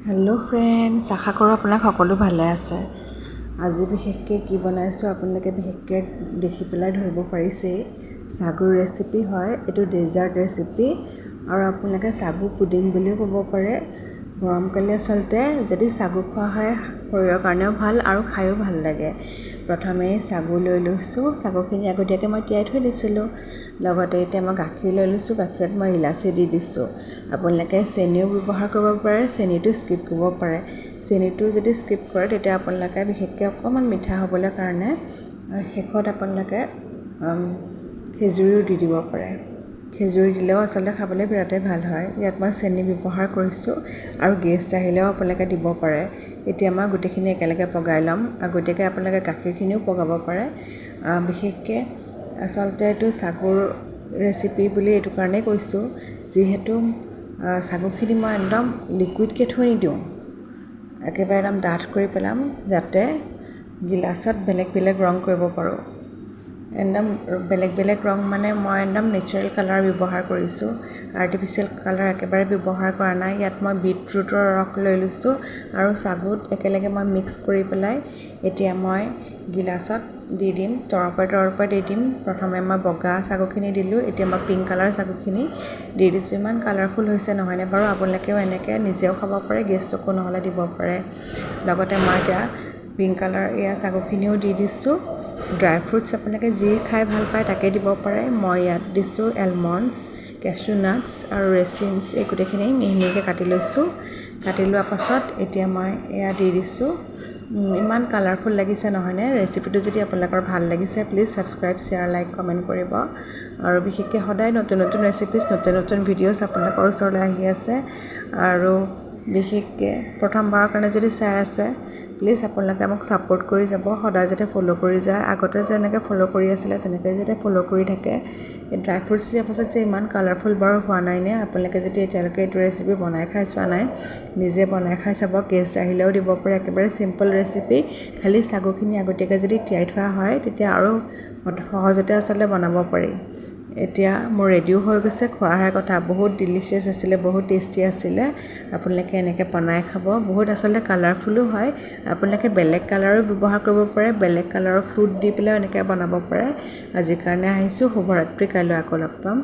Hello' friends, আশা কৰোঁ আপোনালোক সকলো ভালে আছে। আজি বিশেষকৈ কি বনাইছোঁ আপোনালোকে বিশেষকৈ দেখি পেলাই ধৰিব পাৰিছেই। চাগুৰ ৰেচিপি হয়, এইটো ডেজাৰ্ট ৰেচিপি আৰু আপোনালোকে চাগু পুডিং বুলিও ক'ব পাৰে। গৰমকালি আচলতে যদি চাগু খোৱা হয়, শৰীৰৰ কাৰণেও ভাল আৰু খায়ো ভাল লাগে। প্ৰথমে চাগু লৈ লৈছোঁ। চাগুখিনি আগতীয়াকৈ মই তিয়াই থৈ দিছিলোঁ। লগতে এতিয়া মই গাখীৰ লৈ লৈছোঁ। গাখীৰত মই ইলাচি দি দিছোঁ। আপোনালোকে চেনিও ব্যৱহাৰ কৰিব পাৰে, চেনিটো স্কিপ কৰিব পাৰে। চেনিটো যদি স্কিপ কৰে, তেতিয়া আপোনালোকে বিশেষকৈ অকণমান মিঠা হ'বলৈ কাৰণে শেষত আপোনালোকে খেজুৰো দি দিব পাৰে। খেজুৰ দিলেও আচলতে খাবলৈ বিৰাটেই ভাল হয়। ইয়াত মই চেনি ব্যৱহাৰ কৰিছোঁ আৰু গেষ্ট আহিলেও আপোনালোকে দিব পাৰে। এতিয়া মই গোটেইখিনি একেলগে পগাই ল'ম। আগতীয়াকৈ আপোনালোকে গাখীৰখিনিও পগাব পাৰে। বিশেষকৈ আচলতে এইটো চাগুৰ ৰেচিপি বুলি এইটো কাৰণেই কৈছোঁ, যিহেতু চাগুখিনি মই একদম লিকুইডকৈ থৈ নিদিওঁ, একেবাৰে একদম ডাঠ কৰি পেলাম, যাতে গিলাচত বেলেগ বেলেগ ৰং কৰিব পাৰোঁ। একদম বেলেগ বেলেগ ৰং মানে মই একদম নেচাৰেল কালাৰ ব্যৱহাৰ কৰিছোঁ, আৰ্টিফিচিয়েল কালাৰ একেবাৰে ব্যৱহাৰ কৰা নাই। ইয়াত মই বিটৰুটৰ ৰস লৈ লৈছোঁ আৰু চাগুত একেলগে মই মিক্স কৰি পেলাই এতিয়া মই গিলাচত দি দিম, তৰপে তৰপে দি দিম। প্ৰথমে মই বগা চাগুখিনি দিলোঁ, এতিয়া মই পিংক কালাৰ চাগুখিনি দি দিছোঁ। ইমান কালাৰফুল হৈছে নহয়নে বাৰু? আপোনালোকেও এনেকৈ নিজেও খাব পাৰে, গেষ্টকো নহ'লে দিব পাৰে। লগতে মই এতিয়া পিংক কালাৰ এয়া চাগুখিনিও দি দিছোঁ। ড্ৰাই ফ্ৰুটছ আপোনালোকে যি খাই ভাল পায় তাকে দিব পাৰে। মই ইয়াত দিছোঁ এলমণ্ডছ, কেচু নাটছ আৰু ৰেচিনছ, এই গোটেইখিনি মিহি মিহিকৈ কাটি লৈছোঁ। কাটি লোৱাৰ পাছত এতিয়া মই এয়া দি দিছোঁ। ইমান কালাৰফুল লাগিছে নহয়নে? ৰেচিপিটো যদি আপোনালোকৰ ভাল লাগিছে, please subscribe, share, like, comment কৰিব। আৰু বিশেষকৈ সদায় নতুন নতুন ৰেচিপিজ, নতুন নতুন ভিডিঅ'ছ আপোনালোকৰ ওচৰলৈ আহি আছে। আৰু বিশেষকৈ প্ৰথমবাৰৰ কাৰণে যদি চাই আছে, প্লিজ আপোনালোকে মোক ছাপোৰ্ট কৰি যাব, সদায় যাতে ফ'ল' কৰি যায়। আগতে যেনেকৈ ফ'ল' কৰি আছিলে, তেনেকৈ যাতে ফ'ল' কৰি থাকে। এই ড্ৰাই ফ্ৰুটছ দিয়াৰ পাছত যে ইমান কালাৰফুল বাৰু হোৱা নাইনে? আপোনালোকে যদি এতিয়ালৈকে এইটো ৰেচিপি বনাই খাই চোৱা নাই, নিজে বনাই খাই চাব। গেষ্ট আহিলেও দিব পাৰে। একেবাৰে চিম্পল ৰেচিপি। খালি চাগুখিনি আগতীয়াকৈ যদি তিয়াই থোৱা হয়, তেতিয়া আৰু সহজতে আচলতে বনাব পাৰি। এতিয়া মোৰ ৰেডিও হৈ গৈছে, খোৱাহে কথা। বহুত ডিলিচিয়াছ আছিলে, বহুত টেষ্টি আছিলে। আপোনালোকে এনেকৈ বনাই খাব। বহুত আচলতে কালাৰফুলো হয়। আপোনালোকে বেলেগ কালাৰো ব্যৱহাৰ কৰিব পাৰে, বেলেগ কালাৰৰ ফ্ৰুট দি পেলাইও এনেকৈ বনাব পাৰে। আজিৰ কাৰণে আহিছোঁ, শুভৰাত্ৰি। কাইলৈ আকৌ লগ পাম।